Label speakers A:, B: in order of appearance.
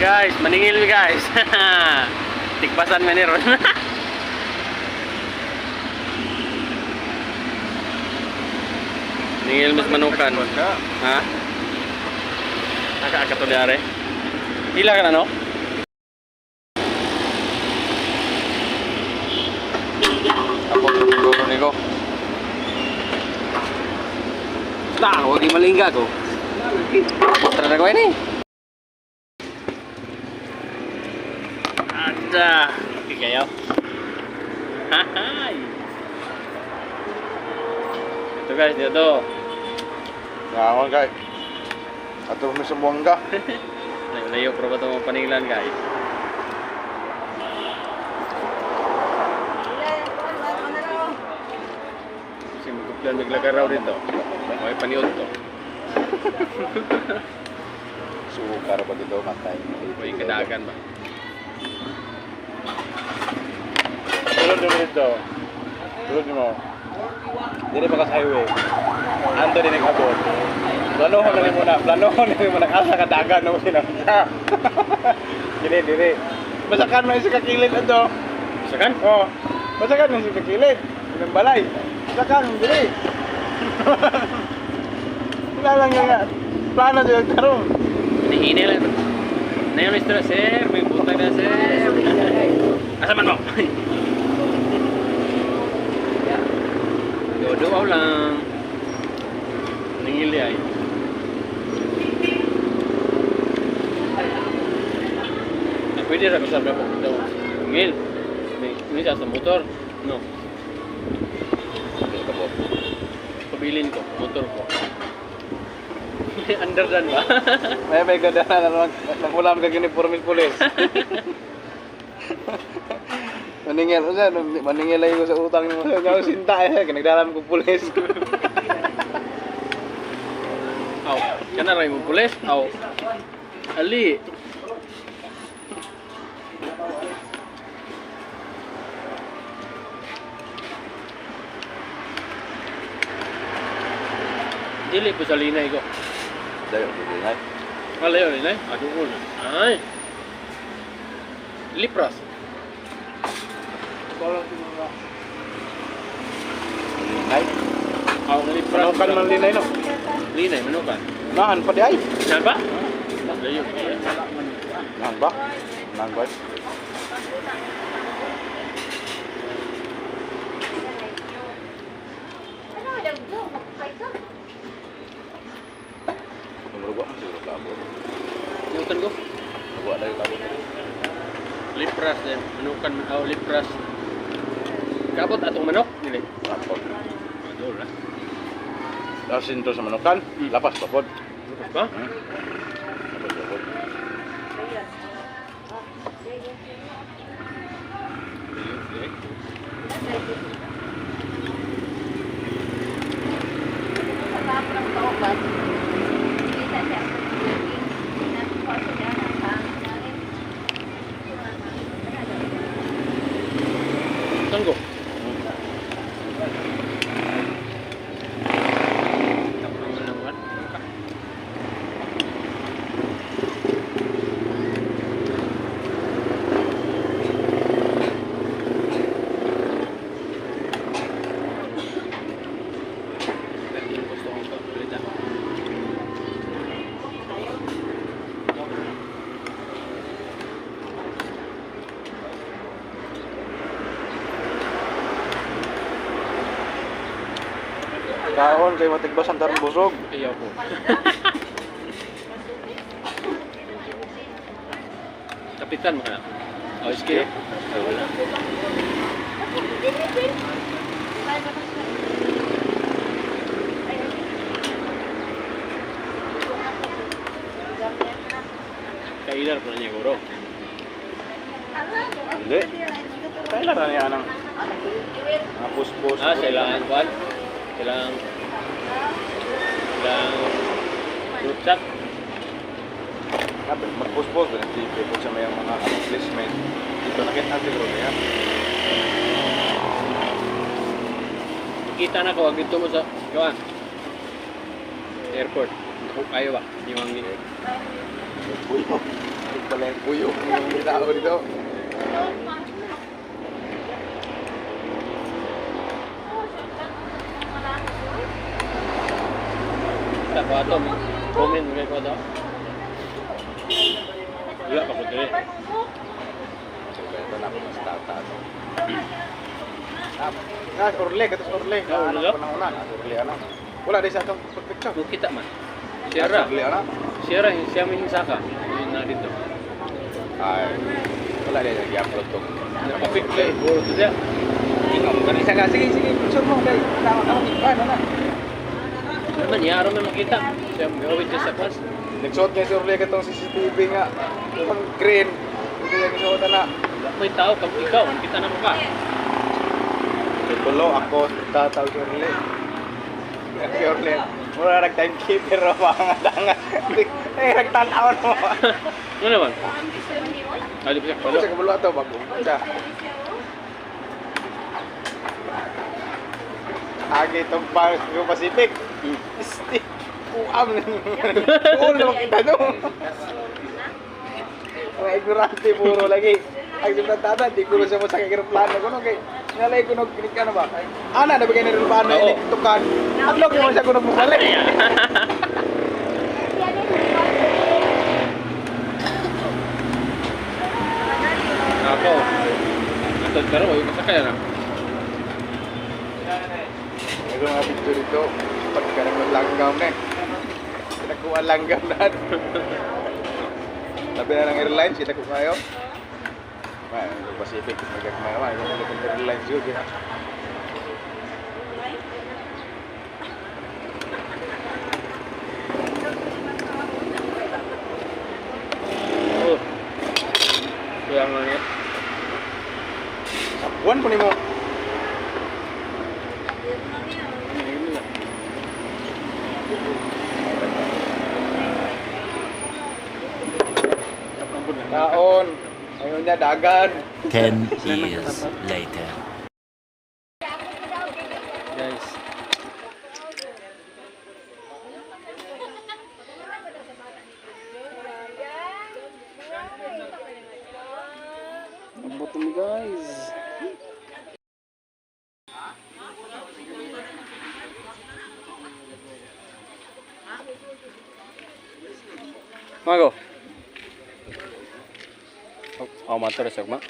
A: Guys, maningil mi, guys. Tigpasan man ni ron. Ningil mas manukan. Ha? Aka aka to diare. Hila ka na, no? Ako siguro niko. Ta, wag malingga ko. Tara na ko ini. Ada. Okay kayo. Hay. Ito guys, dito.
B: Naon kay. Ato mi sa Buanga.
A: Layo pero ba itong paninglan, guys? Kasi magkuplan maglakaraw raw dito. Okay, paniod to.
B: Sukar ba dito matay.
A: May kadagan ba?
B: Tulod mo dito. Tulod mo. Dili pa ka sa highway. Anto din nag-abot. Planohon na mo na, planohon na mo na asa ka dagan no sinamsa. Dili dili. Masakan man sa kakilid ato.
A: Sakan?
B: Oh. Masakan man sa kakilid. Inang balay. Masakan dili. Wala lang nga. Plano dili karon.
A: Hinihini lang. Nayon istra, sir. May butag na, sir. Asa man mo? Dodo lang. Ningili ay. Ah, pwede ra bisa berapa daw. Ngil. May sa motor. No. Pabilin ko, motor ko. Underdone ba?
B: May ganda na naman. Nang ulam ka uniforme pulis. Maningil, usa maningil lagi ko sa utang nimo. Nga sinta eh, kinagdalam ko pulis.
A: Aw, kana ra mo pulis. Aw. Ali. Dili po sa linay ko.
B: Dayo dinay.
A: Alayo linay. Aduol. Ay. Lipras.
B: Linay.
A: Aw, lipras.
B: Manukan man linay no.
A: Linay manukan.
B: Naan pa di ay.
A: Yan ba? Layo.
B: Naan ba? Naan ba?
C: Ano, dagdo, magpay ka.
B: Numero man siguro kabot.
A: Yutan ko.
B: Wa dai kabot.
A: Lipras din. Manukan man. Aw, lipras. Kabot atong manok. Dili.
B: Lapot.
A: Adol lah.
B: Tapos sinto sa manukan, lapas pa pod.
A: Lipras ba?
B: Lapas pa pod.
C: Sa tapo ng taubat, kita siya. Nakuha siya ng hangin.
A: Saan ko?
B: Kaon kay matigbasan tarong busog.
A: Ayaw ko. Kapitan mo ka na. Oh, sige. Ay, wala. Kailar po na niya, guro.
B: Hindi. Kailan na niya anang mga puspos.
A: Ah, kailangan kuan. Kailangan group chat.
B: Magpuspos din ang TV kung sa may mga accomplishment. Dito nakita siguro niya.
A: Kita na ko dito mo sa kuan. Airport. Ako kayo ba? Di man
B: Puyo. lang yung puyok ng tao dito.
A: Sa ko ato, comment mo ko ato. Wala pa ko diri.
B: Ito na ako mas tata. Ah, orle, katos orle.
A: Ah, orle?
B: Anak ko na una, orle ana. Wala di sa atong picture.
A: Mo kita man. Sierra.
B: Orle ana.
A: Sierra, siya may hinsaka. Yun na dito.
B: Ay, wala di sa gi-upload tong.
A: Napapicture puro to siya.
B: Ikaw mo kanisa ka. Sige, sige, picture mo kay tama ka mo ano na.
A: Naman, yaro man makita. Siya gawin siya sa kwas.
B: Nagsuot niya si Orle katong CCTV nga. Pang green. Hindi niya gisuot na.
A: Wala may tao, kag ikaw, kita na mo ka.
B: Tulo ako tataw si Orle. Si Orle. Mura nag timekeeper ro mga danga. Eh nagtan-aw no.
A: Ano naman? Ay, di pa siya
B: Ano
A: kabalo.
B: sa kabulo ato bago. Siya. Agi itong Pang Pacific. Isti. Kuam. Kuam na makita no. Mga ignorante puro lagi. Ang simple tata, di ko na siya masakay aeroplano ko no kay nalay ko no kinik ano ba. Ana na bagay na aeroplano
A: Oo.
B: ini tukan. Adlok mo siya kuno bumalik.
A: Ako. Ito, pero wala masakay na.
B: Ito mga picture dito. Pagka naglanggam na eh. Pinakuha langgam na. Sabi na ng airlines, kita ko kayo. Ay, Pacific, magagmay naman. Ito mga airlines yun.
A: Oh. Kaya nga niya.
B: Buwan po ni mo. Kaon. Ayun niya, dagan.
D: 10 years later.
A: Guys. Abot mo guys. Mago. Oh, matur sa ma.